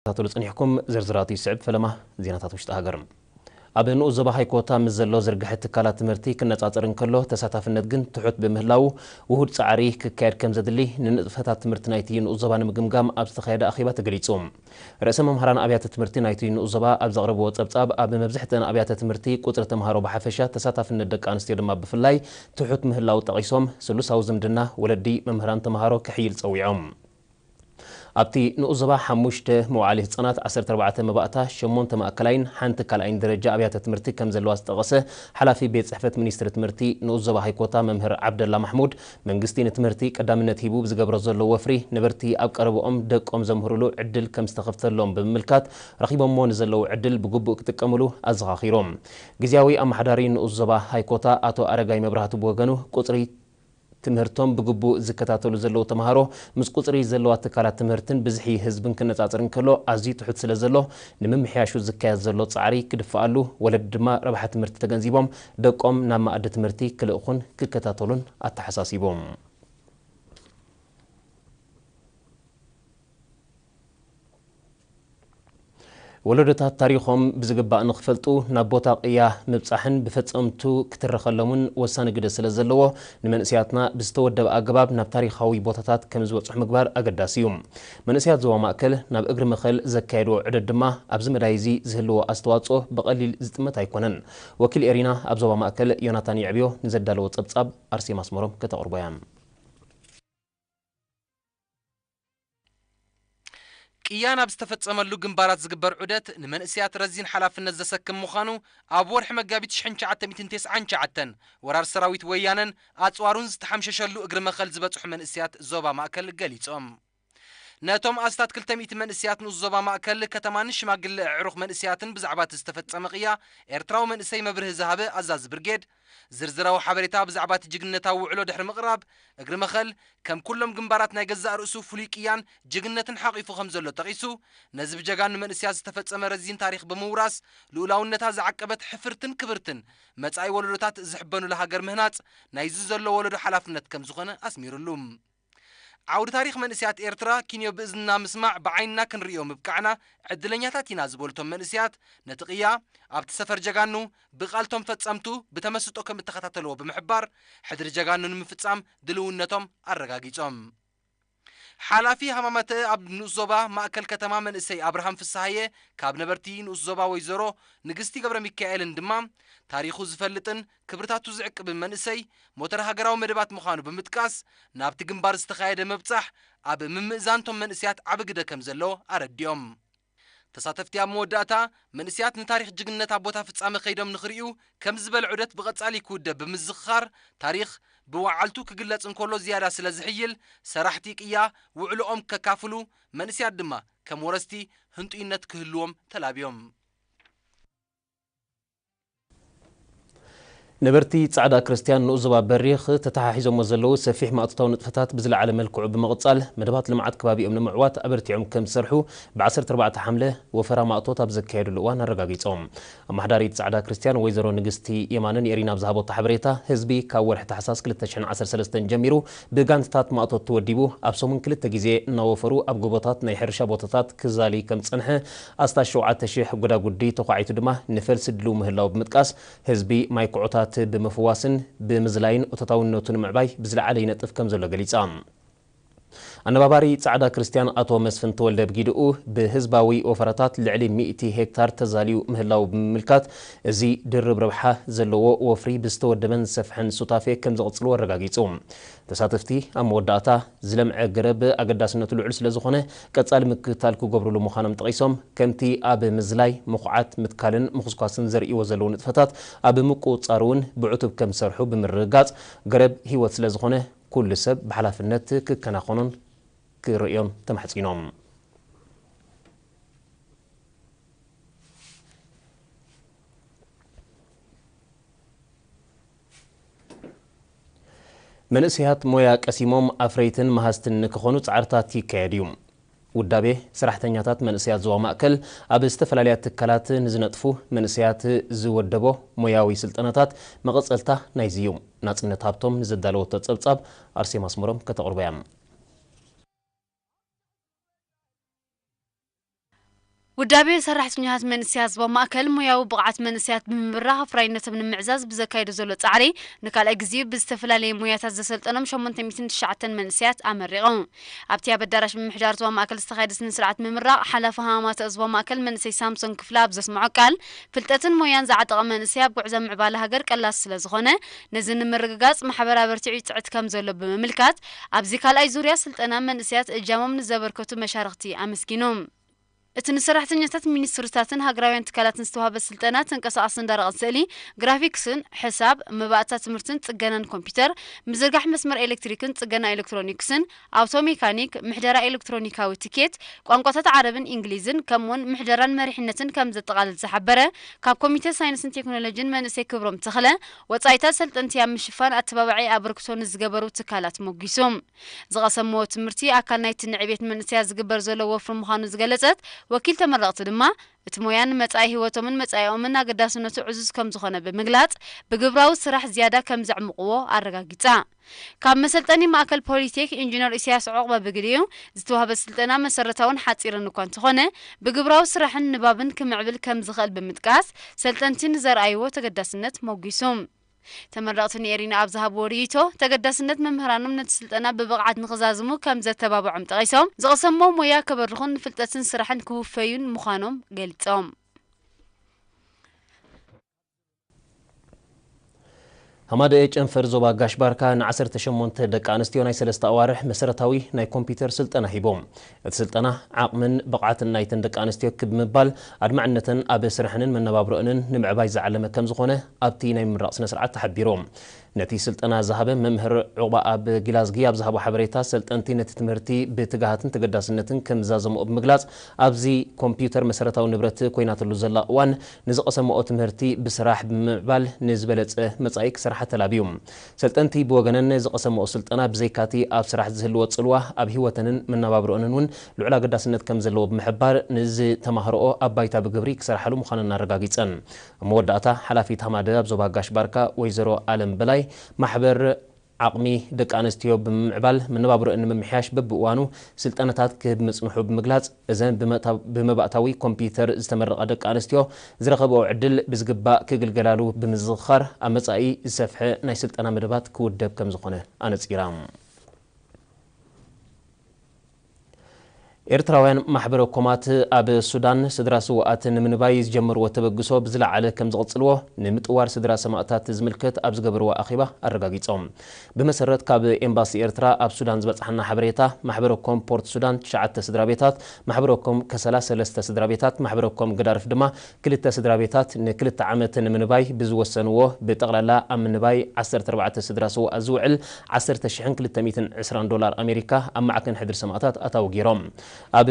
ክትከታተሉ ጸኒሕኩም። ዝርዝራት ይስዕብ። ፈለማ ዜናታት ውሽጢ ሃገር። ኣብ ንኡስ ዞባ ሃይኮታ ምስ ዘሎ ዝርግሐ ትካላት ትምህርቲ ክነጻጸር እንከሎ፣ ተሳታፍነት ግን ትሑት ብምህላዉ፣ ውሁድ ጻዕሪ ክካየድ ከም ዘድሊ ንንጥፈታት ትምህርቲ ናይቲ ንኡስ ዞባ ንምግምጋም ኣብ ዝተኻየደ ኣኼባ ተገሊጹ። ርእሰ መምህራን ኣብያተ ትምህርቲ ናይቲ ንኡስ ዞባ ኣብ ዘቕረብዎ ጸብጻብ፣ ኣብ መብዝሕተን ኣብያተ ትምህርቲ ቁጽሪ ተምሃሮ ብሓፈሻ፣ ተሳታፍነት ደቂ ኣንስትዮ ድማ ብፍላይ ትሑት ምህላው ጠቒሶም፣ ስሉሳዊ ዝምድና ወለዲ፣ መምህራን፣ ተምሃሮ ክሕይል ጸዊዖም። ኣብቲ ንኡስ ዞባ ሓሙሽተ መዋዕለ ህጻናት፣ ዓሰርተ ኣርባዕተ መባእታ፣ ሸሞንተ ማእከላይን ሓንቲ ካልኣይን ደረጃ ኣብያተ ትምህርቲ ከም ዘለዋ ዝጠቐሰ ሓላፊ ቤት ጽሕፈት ሚኒስትሪ ትምህርቲ ንኡስ ዞባ ሃይኮታ መምህር ዓብደላ ማሕሙድ፣ መንግስቲ ንትምህርቲ ቀዳምነት ሂቡ ብዝገብሮ ዘሎ ወፍሪ፣ ነበርቲ ኣብ ቀረብኦም ደቆም ዘምህሩሉ ዕድል ከም ዝተኸፍተሎም ብምምልካት፣ ረኺቦምዎ ንዘለዉ ዕድል ብግቡእ ክጥቀምሉ ኣዘኻኺሮም። ግዝያዊ ኣመሓዳሪ ንኡስ ዞባ ሃይኮታ ኣቶ ኣረጋይ መብራህቱ ብወገኑ፣ ቁጽሪ ትምህርቶም ብግቡእ ዝከታተሉ ዘለዉ ተምሃሮ ምስ ቁጽሪ ዘለዋ ትካላት ትምህርትን ብዝሒ ህዝብን ክነጻጸር እንከሎ ኣዝዩ ትሑት ስለ ዘሎ፣ ንምምሕያሹ ዝካየድ ዘሎ ጻዕሪ ክድፍኣሉ፣ ወለዲ ድማ ረብሓ ትምህርቲ ተገንዚቦም ደቆም ናብ መኣዲ ትምህርቲ ክልእኹን ክከታተሉን ኣተሓሳሲቦም። ወለዶታት ታሪኾም ብዝግባእ ንኽፈልጡ ናብ ቦታ ቅያ ምብጻሕን ብፈጸምቱ ክትረኸሎምን ወሳኒ ግደ ስለ ዘለዎ፣ ንመንእሰያትና ብዝተወደበ ኣገባብ ናብ ታሪኻዊ ቦታታት ከም ዝበጽሑ ምግባር ኣገዳሲ እዩ። መንእሰያት ዞባ ማእከል ናብ እግሪ መኸል ዘካየድዎ ዑደት ድማ ኣብዚ መዳይ እዚ ዝህልዎ ኣስተዋጽኦ ብቐሊል ዝጥመት ኣይኮነን። ወኪል ኤሪና ኣብ ዞባ ማእከል ዮናታን የዕብዮ ንዘዳለዎ ጸብጻብ ኣርሴማ ኣስመሮም ከተቕርቦ እያ። ቅያ ናብ ዝተፈጸመሉ ግንባራት ዝግበር ዑደት ንመንእሰያት ረዚን ሓላፍነት ዘሰክም ምዃኑ ኣብ ወርሒ መጋቢት ሽሕን ትሽዓተ ሚእትን ተስዓን ትሽዓተን ወራር ሰራዊት ወያነን ኣጽዋሩን ዝተሓምሸሸሉ እግሪ መኸል ዝበጽሑ መንእሰያት ዞባ ማእከል ገሊጾም። ነቶም ኣስታት ክልተ ሚእቲ መንእሰያት ንኡስ ዞባ ማእከል ከተማን ሽማግለ ኣዕሩኽ መንእሰያትን ብዛዕባ እቲ ዝተፈጸመ ቅያ ኤርትራዊ መንእሰይ መብርሂ ዝሃበ ኣዛዚ ብርጌድ፣ ዝርዝራዊ ሓበሬታ ብዛዕባ እቲ ጅግንነታዊ ውዕሎ ድሕሪ ምቕራብ፣ እግሪ መኸል ከም ኩሎም ግንባራት ናይ ገዛእ ርእሱ ፍሉይ ቅያን ጅግንነትን ሓቒፉ ከም ዘሎ ጠቒሱ፣ ነዚ ብጀጋኑ መንእሰያት ዝተፈጸመ ረዚን ታሪኽ ብምውራስ፣ ልኡላውነታ ዝዓቀበት ሕፍርትን ክብርትን መጻኢ ወለዶታት ዝሕበኑላ ሃገር ምህናጽ ናይዚ ዘሎ ወለዶ ሓላፍነት ከም ዝኾነ ኣስሚሩሉ። ዓውዲ ታሪኽ መንእሰያት ኤርትራ ኪንዮ ብእዝንና ምስማዕ ብዓይንና ክንርእዮ ምብቃዕና ዕድለኛታት ኢና ዝበሉ እቶም መንእሰያት፣ ነቲ ቅያ ኣብቲ ሰፈር ጀጋኑ ብቓልቶም ፈጸምቱ ብተመስጦ ከም እተኸታተልዎ ብምሕባር፣ ሕድሪ ጀጋኑ ንምፍጻም ድልውነቶም ኣረጋጊጾም። ሓላፊ ሃማመተ ኣብ ንኡስ ዞባ ማእከል ከተማ መንእሰይ ኣብርሃም ፍስሃየ ካብ ነበርቲ ንኡስ ዞባ ወይዘሮ ንግስቲ ገብረ ሚካኤልን ድማ ታሪኹ ዝፈልጥን ክብርታቱ ዝዕቅብን መንእሰይ ሞተር ሃገራዊ መደባት ምዃኑ ብምጥቃስ፣ ናብቲ ግንባር ዝተኻየደ ምብጻሕ ኣብ ምምእዛን እቶም መንእሰያት ዓቢ ግደ ከም ዘለዎ ኣረዲኦም። ተሳተፍቲ ኣብ መወዳእታ፣ መንእሰያት ንታሪኽ ጅግንነት ኣብ ቦታ ፍጻመ ከይዶም ንኽርእዩ ከም ዝበለ ዑደት ብቐጻሊ ክውደብ ብምዝኽኻር፣ ታሪኽ ብወዓልቱ ክግለጽ እንከሎ ዝያዳ ስለ ዝሕይል፣ ሰራሕቲ ቅያ ውዕሎኦም ከካፍሉ፣ መንእሰያት ድማ ከም ወረስቲ ህንጡይነት ክህልዎም ተላብዮም። ነበርቲ ጻዕዳ ክርስትያን ንኡስ ዞባ በሪኽ ተተሓሒዞሞ ዘለዉ ሰፊሕ ማእቶታዊ ንጥፈታት ብዝለዓለ መልክዑ ብምቕጻል፣ መደባት ልምዓት ከባቢኦም ንምዕዋት ኣበርቲዖም ከም ዝሰርሑ ብዓሰርተ ኣርባዕተ ሓምለ ወፈራ ማእቶት ኣብ ዘካየድሉ እዋን ኣረጋጊጾም። ኣመሓዳሪት ጻዕዳ ክርስትያን ወይዘሮ ንግስቲ የማነ ንኤሪና ኣብ ዝሃበቶ ሓበሬታ፣ ህዝቢ ካብ ወርሒ ታሕሳስ ክልተ ሽሕን ዓሰርተ ሰለስተን ጀሚሩ ብጋንትታት ማእቶት ተወዲቡ፣ ኣብ ሰሙን ክልተ ግዜ እናወፈሩ ኣብ ጎቦታት ናይ ሕርሻ ቦታታት ክዛሊ ከም ዝጸንሐ፣ ኣስታት ሸውዓተ ሽሕ ጎዳጉዲ ተዃዒቱ ድማ ንፈልሲ ድልው ምህላው ብምጥቃስ፣ ህዝቢ ማይ ኩዖታት ብምፍዋስን ብምዝላይን እቶታውነቱ ንምዕባይ ብዝለዓለ ይነጥፍ ከም ዘሎ ገሊጻ። ኣነባባሪ ጻዕዳ ክርስትያን ኣቶ መስፍን ተወልደ ብጊድኡ፣ ብህዝባዊ ወፈራታት ልዕሊ ሚእቲ ሄክታር ተዛልዩ ምህላው ብምምልካት፣ እዚ ድርብ ረብሓ ዘለዎ ወፍሪ ብዝተወደበን ዝሰፍሐን ሱታፌ ከም ዝቕጽልዎ ኣረጋጊጹ። ተሳተፍቲ ኣብ መወዳእታ፣ ዝለምዐ ገረብ ኣገዳስነቱ ልዑል ስለ ዝኾነ፣ ቀጻሊ ምክትታል ክገብሩሉ ምዃኖም ጠቒሶም፣ ከምቲ ኣብ ምዝላይ፣ ምኹዓት፣ ምትካልን ምኹስኳስን ዘርእይዎ ዘለዉ ንጥፈታት ኣብ ምቁጽጻር እውን ብዕቱብ ከም ዝሰርሑ ብምርግጋጽ፣ ገረብ ህይወት ስለ ዝኾነ፣ ኩሉ ሰብ ብሓላፍነት ክከናኸኖን ክርእዮን ተማሕጺኖም። መንእሰያት ሞያ ቀሲሞም ኣፍረይትን መሃዝትን ንክኾኑ ጻዕርታት ይካየድ እዩ። ውዳቤ ሰራሕተኛታት መንእሰያት ዞባ ማእከል ኣብ ዝተፈላለያ ትካላት ንዝነጥፉ መንእሰያት ዝወደቦ ሞያዊ ስልጠናታት መቐጸልታ ናይዚ እዩ። ናጽነት ሃብቶም ንዘዳለወቶ ጸብጻብ ኣርሴማ ኣስመሮም ከተቕርቦ እያ። ውዳቤ ሰራሕተኛታት መንእሰያት ዞባ ማእከል ሞያዊ ብቕዓት መንእሰያት ብምብራኽ ኣፍራይነቶም ንምዕዛዝ ብዘካየዶ ዘሎ ጻዕሪ፣ ንካልኣይ ግዜኡ ብዝተፈላለየ ሞያታት ዘሰልጠኖም ሸሞንተ ሚእትን ትሽዓተን መንእሰያት ኣመሪቑ። ኣብቲ ኣብ ኣዳራሽ ምምሕዳር ዞባ ማእከል ዝተኻየደ ስነ ስርዓት ምምራቕ፣ ሓላፊ ሃማማተ ዞባ ማእከል መንእሰይ ሳምሶን ክፍለ ኣብ ዘስምዖ ቃል፣ ፍልጠትን ሞያን ዝዓጠቐ መንእሰይ ኣብ ጉዕዞ ምዕባለ ሃገር ቀላሲ ስለ ዝኾነ፣ ነዚ ንምርግጋጽ ማሕበር ኣበርቲዑ ይጽዕት ከም ዘሎ ብምምልካት፣ ኣብዚ ካልኣይ ዙርያ ስልጠና መንእሰያት እጃሞም ንዘበርከቱ መሻርኽቲ ኣመስጊኑ። እቲ ንሰራሕተኛታት ሚኒስትሪታትን ሃገራውያን ትካላትን ዝተዋህበ ስልጠና ተንቀሳቓስን ደረቕን ስእሊ፣ ግራፊክስን፣ ሕሳብ፣ መባእታ ትምህርትን ጽገናን ኮምፒውተር፣ ምዝርጋሕ መስመር ኤሌክትሪክን ጽገና ኤሌክትሮኒክስን፣ ኣውቶ ሜካኒክ፣ ምሕደራ ኤሌክትሮኒካዊ ትኬት፣ ቋንቋታት ዓረብን እንግሊዝን፣ ከምኡውን ምሕደራን መሪሕነትን ከም ዘጠቓልል ዝሓበረ ካብ ኮሚቴ ሳይንስን ቴክኖሎጂን መንእሰይ ክብሮም ተኽለ፣ ወጻኢታት ሰልጠንቲ ኣብ ምሽፋን ኣተባባዒ ኣበርክቶ ንዝገበሩ ትካላት ሞጊሱ። ዝቐሰምዎ ትምህርቲ ኣካል ናይቲ ንዕቤት መንእሰያት ዝግበር ዘሎ ወፍሪ ምዃኑ ዝገለጸት ወኪል ተመረቕቲ ድማ፣ እቲ ሞያ ንመጻኢ ህይወቶምን መጻኢኦምን ኣገዳስነቱ ዕዙዝ ከም ዝኾነ ብምግላጽ፣ ብግብራዊ ስራሕ ዝያዳ ከም ዘዕምቕዎ ኣረጋጊጻ። ካብ መሰልጠኒ ማእከል ፖሊቴክ ኢንጂነር ኢሳያስ ዑቕበ ብግዲኡ፣ ዝተዋህበ ስልጠና መሰረታውን ሓጺርን እኳ እንተኾነ፣ ብግብራዊ ስራሕን ንባብን ክምዕብል ከም ዝኽእል ብምጥቃስ፣ ሰልጠንቲ ንዘርኣይዎ ተገዳስነት ሞጊሱ። ተመረቕቲ ንኤሪና ኣብ ዝሃብዎ ርእይቶ፣ ተገዳስነት መምህራኖም ነቲ ስልጠና ብብቕዓት ንኽዛዝሙ ከም ዘተባብዖም ጠቒሶም፣ ዝቐሰምዎ ሞያ ከበርኹን ንፍልጠትን ስራሕን ክውፈዩን ምዃኖም ገሊጾም። ሃማደኤ ጨንፈር ዞባ ጋሽ ባርካ ንዓሰርተ ሸሞንተ ደቂ ኣንስትዮ ናይ ሰለስተ ኣዋርሕ መሰረታዊ ናይ ኮምፒውተር ስልጠና ሂቦም። እቲ ስልጠና ዓቕምን ብቕዓትን ናይተን ደቂ ኣንስትዮ ክብ ምባል ኣድማዕነተን ኣብ ስርሐንን መነባብሮአንን ንምዕባይ ዝዓለመ ከም ዝኾነ ኣብቲ ናይ ምምራቕ ስነ ስርዓት ተሓቢሩ። ነቲ ስልጠና ዝሃበ መምህር ዑቕባኣብ ጊላዝጊ ኣብ ዝሃቦ ሓበሬታ፣ ሰልጠንቲ ነቲ ትምህርቲ ብትግሃትን ተገዳስነትን ከም ዝዛዘምኦ ብምግላጽ፣ ኣብዚ ኮምፒውተር መሰረታዊ ንብረት ኮይናትሉ ዘላ እዋን፣ ንዝቐሰምኦ ትምህርቲ ብስራሕ ብምምዕባል ንዝበለጸ መጻኢ ክሰርሓ ተላብዩ። ሰልጠንቲ ብወገነን ዝቐሰምኦ ስልጠና ብዘይካቲ ኣብ ስራሕ ዝህልዎ ጽልዋ፣ ኣብ ህይወተንን መነባብሮአንን እውን ልዑል ኣገዳስነት ከም ዘለዎ ብምሕባር፣ ንዝተማህረኦ ኣብ ባይታ ብግብሪ ክሰርሓሉ ምዃነን ኣረጋጊጸን። ኣብ መወዳእታ፣ ሓላፊት ሃማደ ኣብ ዞባ ጋሽ ባርካ ወይዘሮ ኣለም በላይ፣ ማሕበር ዓቕሚ ደቂ ኣንስትዮ ብምምዕባል መነባብሮአን ንምምሕያሽ በብእዋኑ ስልጠናታት ክህብ ምጽንሑ ብምግላጽ፣ እዘን ብመታ-፣ ብመባእታዊ ኮምፒውተር ዝተመረቓ ደቂ ኣንስትዮ ዝረኸብኦ ዕድል ብዝግባእ ክግልገላሉ ብምዝኽኻር፣ ኣብ መጻኢ ዝሰፍሐ ናይ ስልጠና መደባት ክውደብ ከም ዝኾነ ኣነጺራ። ኤርትራውያን ማሕበረ ኮማት ኣብ ሱዳን ስድራ ስውኣት ንምንባይ ዝጀመርዎ ተበግሶ ብዝለዓለ ከም ዝቕጽልዎ ንምጥዋር ስድራ ሰማእታት ዝምልከት ኣብ ዝገበርዎ ኣኼባ ኣረጋጊጾም። ብመሰረት ካብ ኤምባሲ ኤርትራ ኣብ ሱዳን ዝበጽሓና ሓበሬታ፣ ማሕበረ ኮም ፖርት ሱዳን ትሽዓተ ስድራ ቤታት፣ ማሕበረ ኮም ከሰላ ሰለስተ ስድራ ቤታት፣ ማሕበረ ኮም ገዳርፍ ድማ ክልተ ስድራ ቤታት ንክልተ ዓመት ንምንባይ ብዝወሰንዎ ብጠቕላላ ኣብ ምንባይ ዓሰርተ ኣርባዕተ ስድራ ስውኣት ዝውዕል ዓሰርተ ሽሕን ክልተ ሚእትን ዕስራን ዶላር ኣሜሪካ ኣብ ማዕከን ሕድሪ ሰማእታት ኣታዊ ገይሮም። ኣብ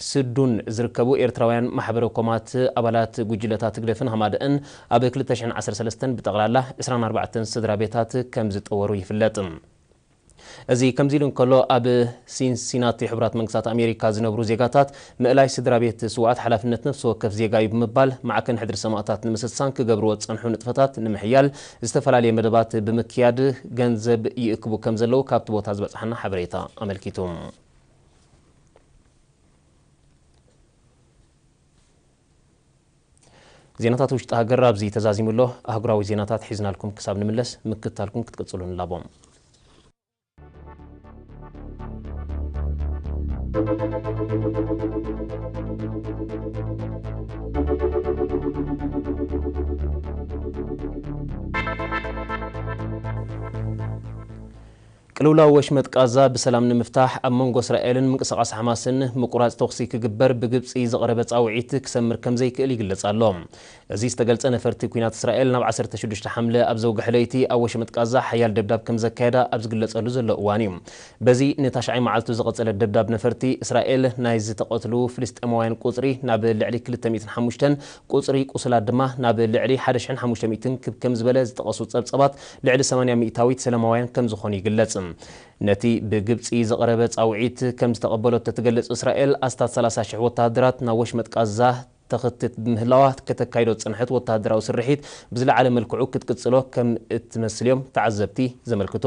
ስዱን ዝርከቡ ኤርትራውያን ማሕበረ ኮማት ኣባላት ጉጅለታት ህግደፍን ሃማደእን ኣብ ክልተ ሽሕን ዓሰርተ ሰለስተን ብጠቕላላ ዕስራን ኣርባዕተን ስድራ ቤታት ከም ዝጠወሩ ይፍለጥ። እዚ ከምዚ ኢሉ እንከሎ፣ ኣብ ሲንሲናቲ ሕቡራት መንግስታት ኣሜሪካ ዝነብሩ ዜጋታት ምእላይ ስድራ ቤት ስውኣት ሓላፍነት ነፍሲ ወከፍ ዜጋ እዩ ብምባል፣ ማዕከን ሕድሪ ሰማእታት ንምስሳን ክገብርዎ ዝጸንሑ ንጥፈታት ንምሕያል ዝተፈላለየ መደባት ብምክያድ ገንዘብ ይእክቡ ከም ዘለዉ ካብቲ ቦታ ዝበጽሓና ሓበሬታ ኣመልኪቱ። ዜናታት ውሽጢ ሃገር ኣብዚ ተዛዚሙ ኣሎ። ኣህጉራዊ ዜናታት ሒዝናልኩም ክሳብ ንምለስ ምክትታልኩም ክትቅጽሉ ንላቦም። ቅልውላው ወሽመጥ ቃዛ ብሰላም ንምፍታሕ ኣብ መንጎ እስራኤልን ምንቅስቓስ ሓማስን ምቁራጽ ተኹሲ ክግበር ብግብጺ ዝቐረበ ጻውዒት ክሰምር ከም ዘይክእል ይግለጽ ኣሎ። እዚ ዝተገልጸ ነፈርቲ ኲናት እስራኤል ናብ ዓሰርተ ሽዱሽተ ሓምለ ኣብ ዘውግሐ ለይቲ ኣብ ወሽመጥ ቃዛ ሓያል ደብዳብ ከም ዘካየዳ ኣብ ዝግለጸሉ ዘሎ እዋን እዩ። በዚ ንታሽዓይ መዓልቱ ዝቐጸለ ደብዳብ ነፈርቲ እስራኤል ናይ ዝተቐትሉ ፍልስጤማውያን ቁጽሪ ናብ ልዕሊ ክልተ ሚእትን ሓሙሽተን፣ ቁጽሪ ቁስላት ድማ ናብ ልዕሊ ሓደ ሽሕን ሓሙሽተ ሚእትን ክብ ከም ዝበለ ዝጠቐሱ ጸብጸባት፣ ልዕሊ ሰማንያ ሚእታዊት ሰላማውያን ከም ዝኾኑ ይግለጽ። ነቲ ብግብጺ ዝቐረበ ጻውዒት ከም ዝተቐበለቶ ትገልጽ እስራኤል፣ ኣስታት ሰላሳ ሽሕ ወተሃደራት ናብ ወሽመጥ ቃዛ ተኽትት ብምህላዋ፣ ከተካይዶ ዝጸንሐት ወተሃደራዊ ስርሒት ብዝለዓለ መልክዑ ክትቅጽሎ ከም እትመስል እዮም ተዓዘብቲ ዘመልክቱ።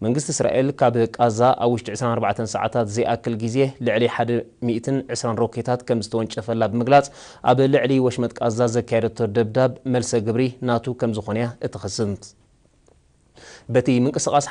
መንግስቲ እስራኤል ካብ ቃዛ ኣብ ውሽጢ ዕስራን ኣርባዕተን ሰዓታት ዘይኣክል ግዜ ልዕሊ ሓደ ሚእትን ዕስራን ሮኬታት ከም ዝተወንጨፈላ ብምግላጽ፣ ኣብ ልዕሊ ወሽመጥ ቃዛ ዘካየደቶ ደብዳብ መልሰ ግብሪ ናቱ ከም ዝኾነ እያ እትኸስስ። በቲ ምንቅስቓስ